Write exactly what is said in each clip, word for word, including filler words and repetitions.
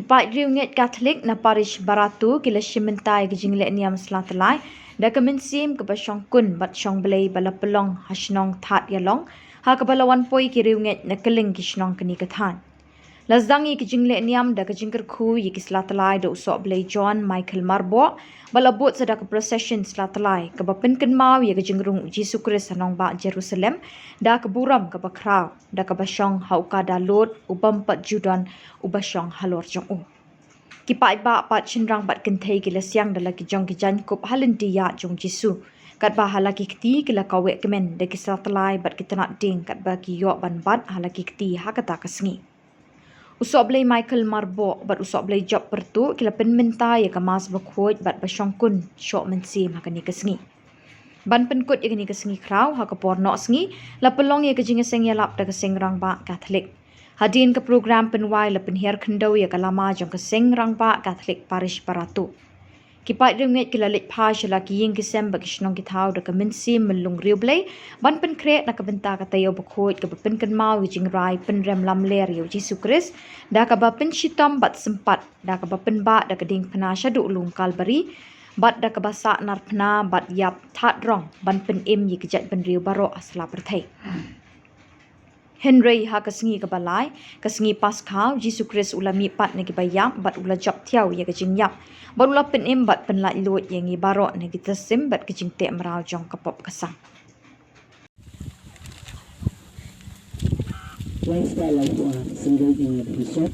Paid riewngeit Katholik na Parish Barato ki la shim bynta ïa ka jingleh niam Slatlai da ka mynsiem kaba shongkun bad shongblei ba la pynlong ha shnong Thadïalong, ha kaba la wan poi ki riewngeit na kylleng ki shnong kane ka thaiñ. La sdang ïa ka jingleh niam da ka jingkyrkhu ïa ki Slatlai da u Sohblei John Michael Marboh, ba la bud sa da ka procession Slatlai kaba pynkynmaw ïa ka jingrung u Jisu Khrist ha nongbah Jerusalem da ka burom kaba khraw, da kaba shong ha u kada lud u bym pat ju don uba shong halor jong u. Ki paidbah, paid shynrang bad kynthei ki la siang da la ki jong ki jaiñkup ha lynti ïaid jong u Jisu, katba ha la ki kti ki la kaweh kmen da ki Slatlai bad ki tnat dieng katba ki ïoh ban bat ha la ki kti ha kata ka sngi. U Sohblei Michael Marboh bad u Sohblei Job Pyrtuh ki la pynmynta ïa ka Mass bakhuid bad bashongkun shoh mynsiem ha kane ka sngi. Ban pynkut ïa kane ka sngi khraw, ha ka por noh sngi la pynlong ïa ka jingïaseng ïalap da ka Seng Rangbah Katholik. Hadien ka program pynwai la pynhiar khyndew ïa ka lama jong ka Seng Rangbah Katholik Parish Barato. Ki paid riewngeit ki la leit phai sha la ki ïing ki sem bad ki shnong ki thaw da ka mynsiem myllung riewblei ban pynkhreh na ka bynta ka taïew bakhuid kaba pynkynmaw ïa ka jingrai pynrem lamler ïa u Jisu Khrist, da kaba pynshitom bad sympat, da kaba pynbah da ka diengphna shaduh u lum Kalbari, bad da kaba sah narphna bad ïap thad rong ban pynim ïa ki jaitbynriew baroh ha sla pyrthei. Hynrei ha ka sngi kaba lai, ka sngi Paskha, u Jisu Khrist u la mihpat na kiba ïap bad u la jop thiaw ïa ka jingïap, bad u la pynim bad pynlaitluid ïa ngi baroh na ki tasim bad ka jingteh mraw jong ka pop ka sang. Lifestyle, life, uh, single in the shop.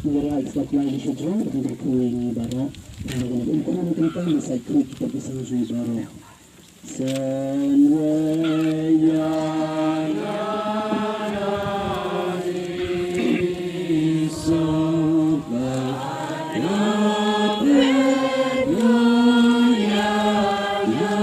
Ngi raid stop line di shujung, di da kui ngi baroh. Ngi da kena kumkum kumkum, ngi sa kui kita pisang jui baroh. Sen we ya ya ya di so ba ya pe ya ya.